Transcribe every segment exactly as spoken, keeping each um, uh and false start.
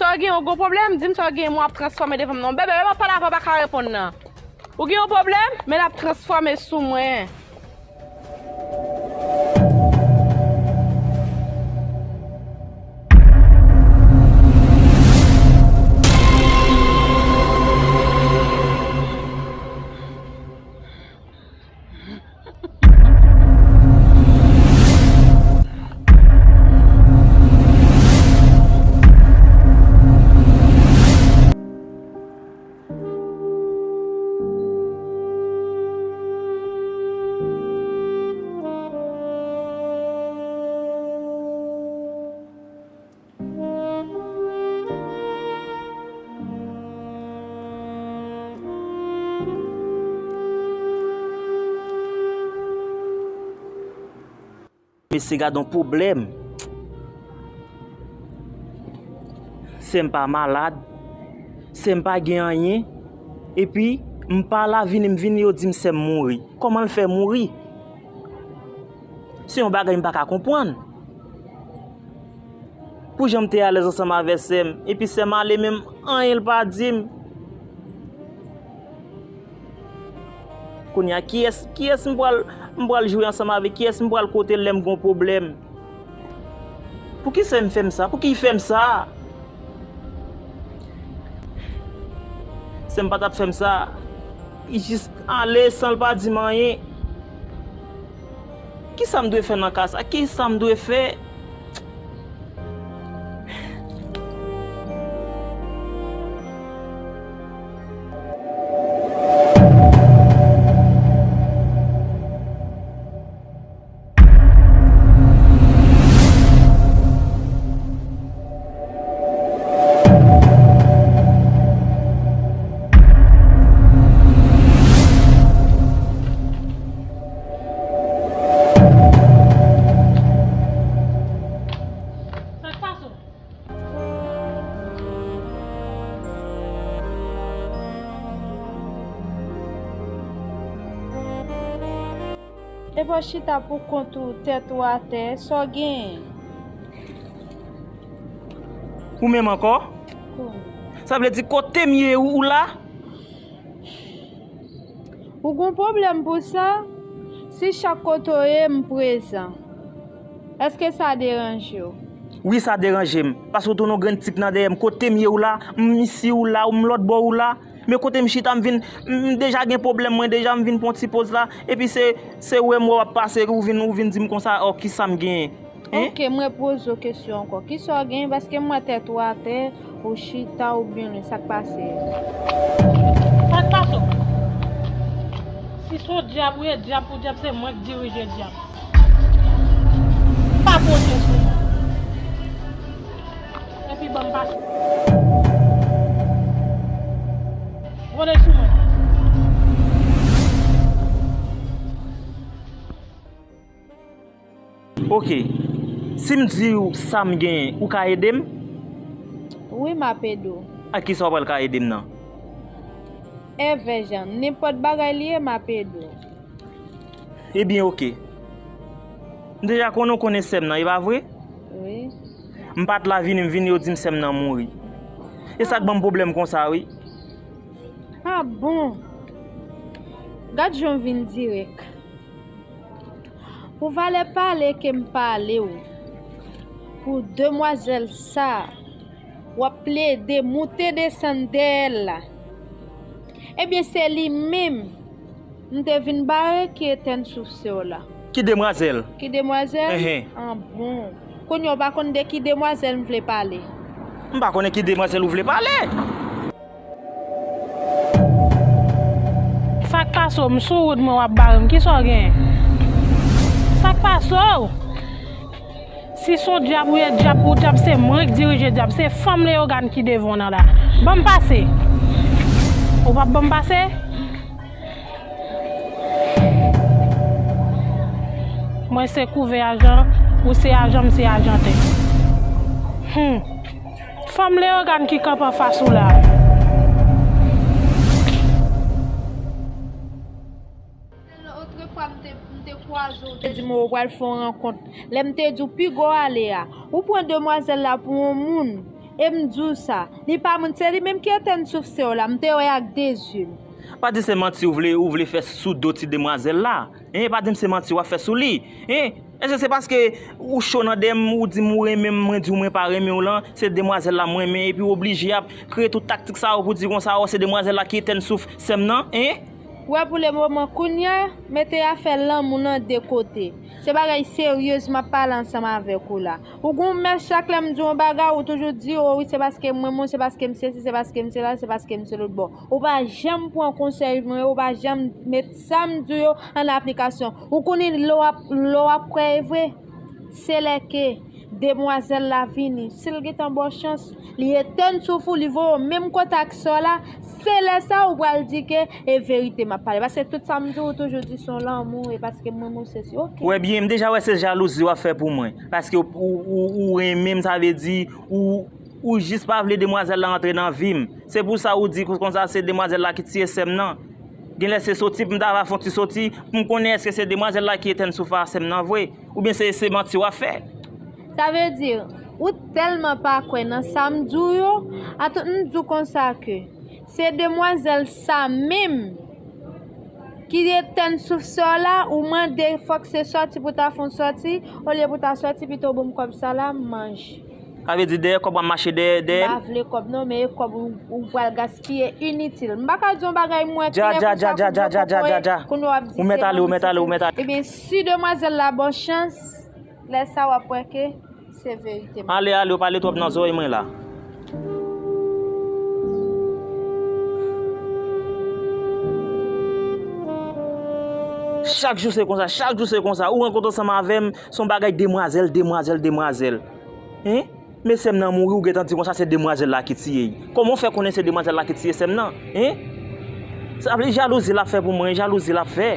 Sa w gen yon gwo pwoblèm? Di m sa w gen, mwen ap transfòme devan m non. Bebe, lè m ap pale avè w, pa ka reponn nan. Ou gen yon pwoblèm? Men l ap transfòme sou mwen. Mesye, gad on pwoblèm. Sè m pa malad, sè m pa gen anyen, epi m pa la vini, m vini, yo di m sè m mouri. Kòman l fè mouri? Se yon bagay m pa ka konprann. Pou jan m te alèz ansanm avè sè m, epi sè m ale menm, anyen l pa di m. Kounye a, kiyès, kiyès m pral, m pral jwe ansanm avèk? Kiyès m pral kote lè m gon pwoblèm? Poukisa m fè m sa? Pouki l fè m sa? Sè m pa t ap fè m sa. Li jis ale san l pa di m anyen. Kisa m dwe fè nan ka sa? Kisa m dwe fè? Sa k pase w? Epa w chita pou kont ou, tèt ou atè, sa w genyen? Ou menm ankò? Kòman? Sa vle di kote m ye ou, ou la? Ou gon pwoblèm pou sa? Si chak kote w ye, m prezan. Èske sa deranje w? Wi, sa deranje m. Paske w tounen yon grenn tik nan dèyè m. Kote m ye ou la, m isi ou la, ou m lòt bò ou la. Men kote m chita, m vin, m deja gen pwoblèm mwen deja, m vin pran ti poz la. Epi se, se wè m wè w ap pase, ou vin, ou vin di m konsa, ò, kisa m genyen? Hein? Ok, mwen poze w kesyon ankò. Kisa w genyen? Paske m wè tèt ou atè, ou chita, ou byen lwen. Sa k pase? Sa k pase w? Si se yon dyab ou ye, dyab pou dyab, se mwen k dirije dyab. Pa poze sou mwen. Epi ban m pase. Vole sou mwen. Ok. Si m di w sa m genyen, ou ka ede m? Wi, m ap ede w. Ak kisa w pral ka ede m nan? Èvè jan, nenpòt bagay li ye, m ap ede w. Ebyen, ok. M deja konnen w konnen sè m nan, e pa vre? Wi. M pa t la vini, m vini, yo di m sè m nan mouri. E sa k ban m pwoblèm konsa, wi. Ah bon? Gad jan w vin dirèk. Pou valè pale ke m pale w, pou demwazèl sa, w ap plede moute desann dèyè l la. Ebyen, se li menm m te vin bare ki etèn souf sè w la. Ki demwazèl? Ki demwazèl? Enhen. Ah bon. Kounye a w pa konn de ki demwazèl m vle pale? M pa konnen ki demwazèl ou vle pale. Sa k pase w? M sou wout mwen, w ap bare m. Kisa w genyen? Sa k pase w? Si se yon dyab ou ye, dyab pou dyab, se mwen k dirije dyab. Se fanm Leyogàn ki devan w nan la. Ban m pase. Ou p ap ban m pase? Mwen se kouvè ajan, ou se ajan, m se ajantè. Hum. Fanm Leyogàn ki kanpe anfas ou la. Otrefwa, m te, m te kwaze w, te di m ou pral fè yon rankont. Lè m te di w piga w ale a, ou pran demwazèl la pou yon moun. E m di w sa, li pa moun, se li menm ki etèn souf sè w la, m te wè ak de zye m. Pa di se manti ou vle, ou vle fè sou do ti demwazèl la. Hein, pa di m se manti w ap fè sou li. Hein? Èske se paske ou cho nan dèyè m, ou di m ou renmen m, mwen di w mwen pa renmen w lan, se demwazèl la m renmen, epi w oblije ap kreye tout taktik sa yo pou di konsa, o, se demwazèl la ki etèn souf sè m nan? Hein? Ou wè pou le moman, kounye a, mete afè lanmou nan de kote. Se bagay serye m ap pale ansanm avèk ou la. Ou gon mèch, chak lè m di yon bagay, ou toujou di, o wi, se paske m renmen w, se paske m sesi, se paske m sela, se paske m se lòt bò. Ou pa janm pran konsèy mwen yo, ou pa janm met sa m di yo an aplikasyon. Ou konnen lè w ap, lè w ap kwè e vre, se lè ke demwazèl la vini. Si l gentan ba w chans, li etèn souf ou, li voye w menm kote ak sè w la, se lè sa ou pral di ke e verite m ap pale. Paske tout sa m di ou toujou di se yon lanmou, e paske m renmen w sesi. Oke. Wè byen, m deja wè se jalouzi w ap fè pou mwen. Paske ou, ou, ou, ou renmen m, sa vle di ou, ou jis pa vle demwazèl la antre nan vi m. Se pou sa ou di konsa se demwazèl la ki tiye sè m nan. Genlè se soti pou m ta va fè yon ti soti, pou m konnen èske se demwazèl la ki etèn souf a sè m nan vre. Oubyen se, se manti w ap fè. Sa vle di, ou tèlman pa kwè nan sa m di w yo, atann m di w konsa ke se demwazèl sa menm ki etèn souf sè w la, ou mande fòk se sòti pou ta fè yon sòti, olye pou ta sòti, pito ban m kòb sa la, m manje. Sa vle di dèyè kòb w ap mache dèyè, dèyè. M pa vle kòb non, men e kòb ou, ou pral gaspiye initil. M pa ka di yon bagay m wè klè konsa, kounye a w ap di se manti. Ou mèt ale, ou mèt ale, ou mèt ale. Ebyen, si demwazèl la ba w chans, lè sa w ap wè ke se verite m. Ale, ale, ou pale twòp nan zòrèy mwen la. Chak jou se konsa, chak jou se konsa. Ou rankontre ansanm avè m, se yon bagay demwazèl, demwazèl, demwazèl. Hein? Men sè m nan mouri, ou gentan di konsa se demwazèl la ki tiye l. Kòman w fè konnen se demwazèl la ki tiye sè m nan? Hein? Sa vle jalouzi l ap fè pou mwen, jalouzi l ap fè.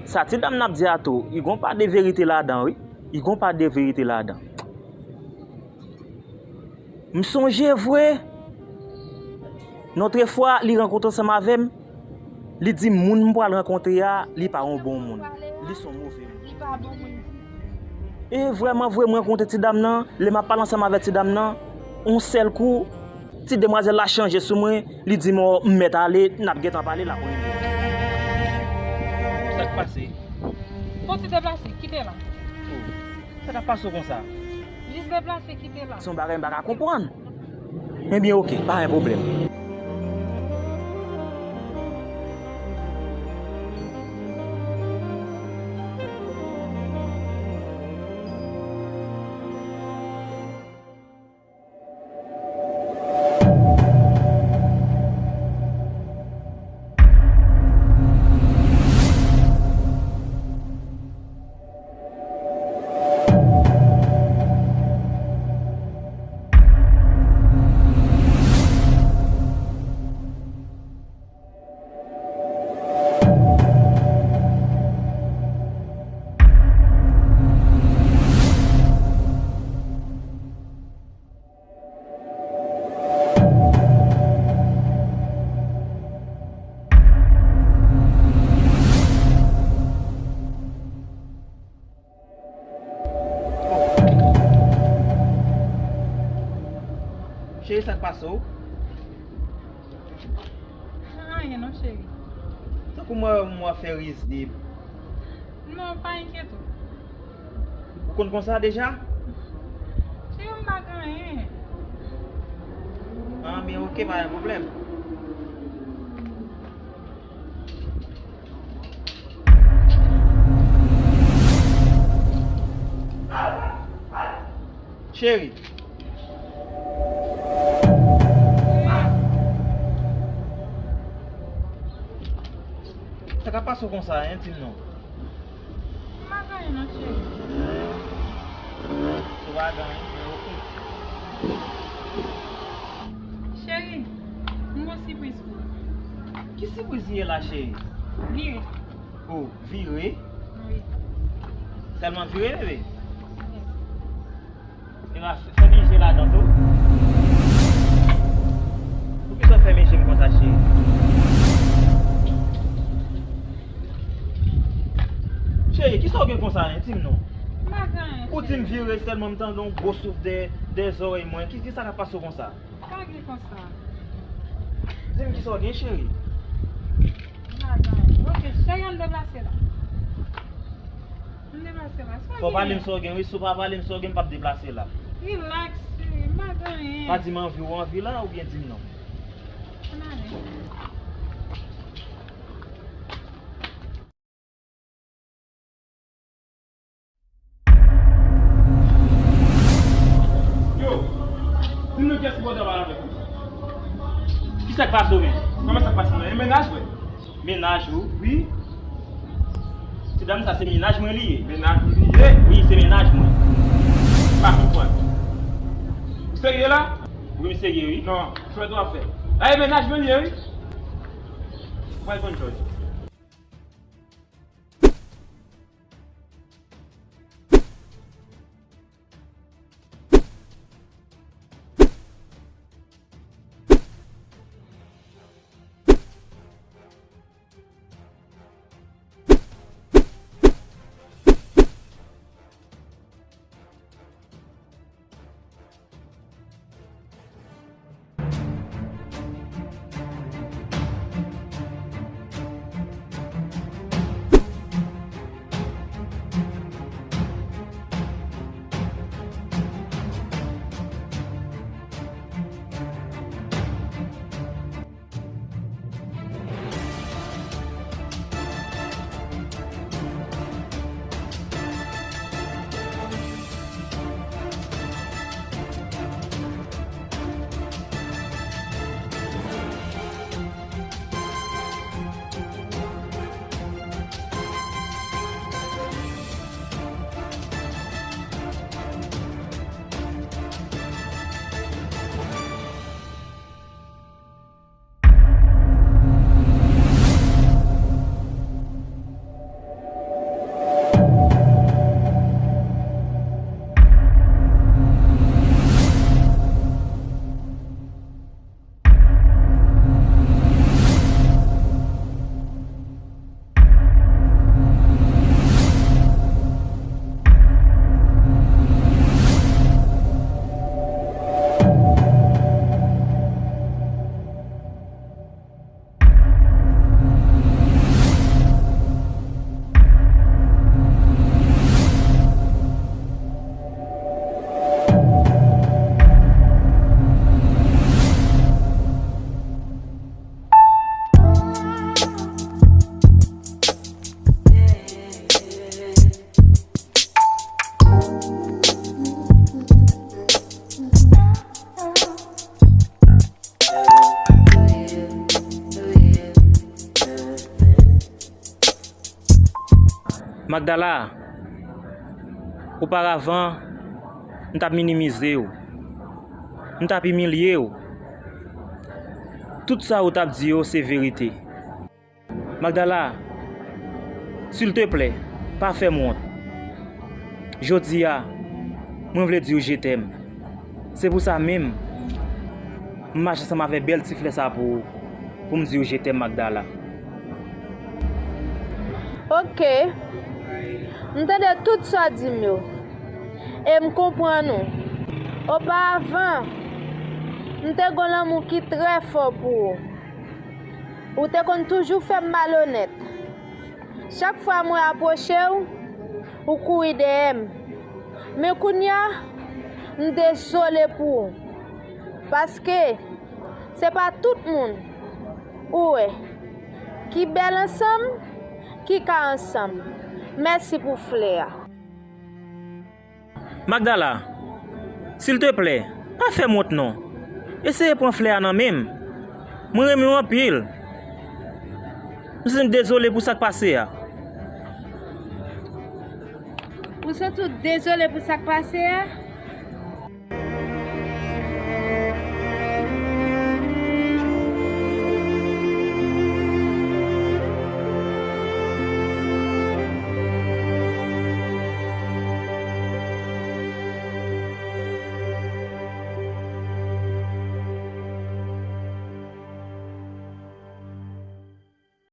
Sa ti dam nan ap di a tou, li gon pa de verite ladan, wi. Li gon pa de verite ladan. M sonje vre, nòtrefwa, li rankontre ansanm avè m, li di m moun m pral rankontre a, li pa yon bon moun. Li se yon move moun. Li pa bon moun. E vrèman vre, m rankontre ti dam nan, lè m ap pale ansanm avèk ti dam nan, yon sèl kou, ti demwazèl la chanje sou mwen, li di m, o, m mèt ale, n ap gentan pale la pou li. Sa k pase? Fò w ti deplase, kite la. Sa t ap pase w konsa? Jis deplase, kite la. Se yon bagay m pa ka konprann. Ebyen, oke, pa gen pwoblèm. Cheri, sa k pase w? Anyen non, cheri. Tankou mwen wè w ap fè rizib. Non, pa enkyete w. Ou konn konsa deja? Cheri, m pa gen anyen. Ah, men oke, pa gen pwoblèm. Cheri. Sa k ap pase w konsa, hein, di m non. M pa gen anyen non, cheri. Si w pa gen anyen, men oke. Cheri, m gon sipriz pou ou. Ki sipriz li ye la, cheri? Vire. Oh, vire? Wi. Sèlman vire, bebe? Yes. Epa, fè, fè manje ladan tou. Poukisa w fè manje m konsa, cheri? Cheri, kisa w gen konsa, hein? Di m non. M M pa gen anyen, cheri. Ou di m vire sèlman, m tande yon gwo souf dèyè, dèyè zòrèy mwen. Ki, ki sa k ap pase w konsa? Pa gen konsa. Di m kisa w gen, cheri. M pa gen anyen. Ok, cheri, ann deplase la. Ann deplase la. Fò w pale m sa w gen, wi. Si w pa pale m sa w gen, m p ap deplase la. Relax, cheri, m pa gen anyen. Pa di m anvi ou anvi la, oubyen di m non. Ann ale. Yo, di m non kiyès ki pòte pale avèk ou. Ki sa k pase w menm? Kòman sa k pase nan yon mennaj, frè? Mennaj ou? Wi. Ti dam sa se mennaj mwen li ye. Mennaj ou li ye? Wi, se mennaj mwen. M pa konprann. Ou serye la? Wi, m serye, wi. Non, jwèt w ap fè. A, e mennaj mwen li ye, wi. Ou pral konn jòj. Magdala, oparavan, m t ap minimize w, m t ap imilye w. Tout sa ou t ap di yo se verite. Magdala, silteplè, pa fè m wont. Jodi a, mwen vle di w je t'aime. Se pou sa menm, m mache ansanm avèk bèl ti flè sa pou ou, pou m di w je t'aime, Magdala. Oke, m tande tout sa w di m yo, e m konprann ou. Oparavan, m te gon lanmou ki trè fò pou ou. Ou te konn toujou fè m malonèt. Chak fwa mwen apwoche w, ou kouri dèyè m. Men kounye a, m dezole pou ou. Paske se pa tout moun ou wè ki bèl ansanm, ki ka ansanm. Mèsi pou flè a. Magdala, silteplè, pa fè m wont non. Eseye pran flè a nan men m. Mwen renmen w anpil. M santi m dezole pou sa k pase a. Ou santi w dezole pou sa k pase a?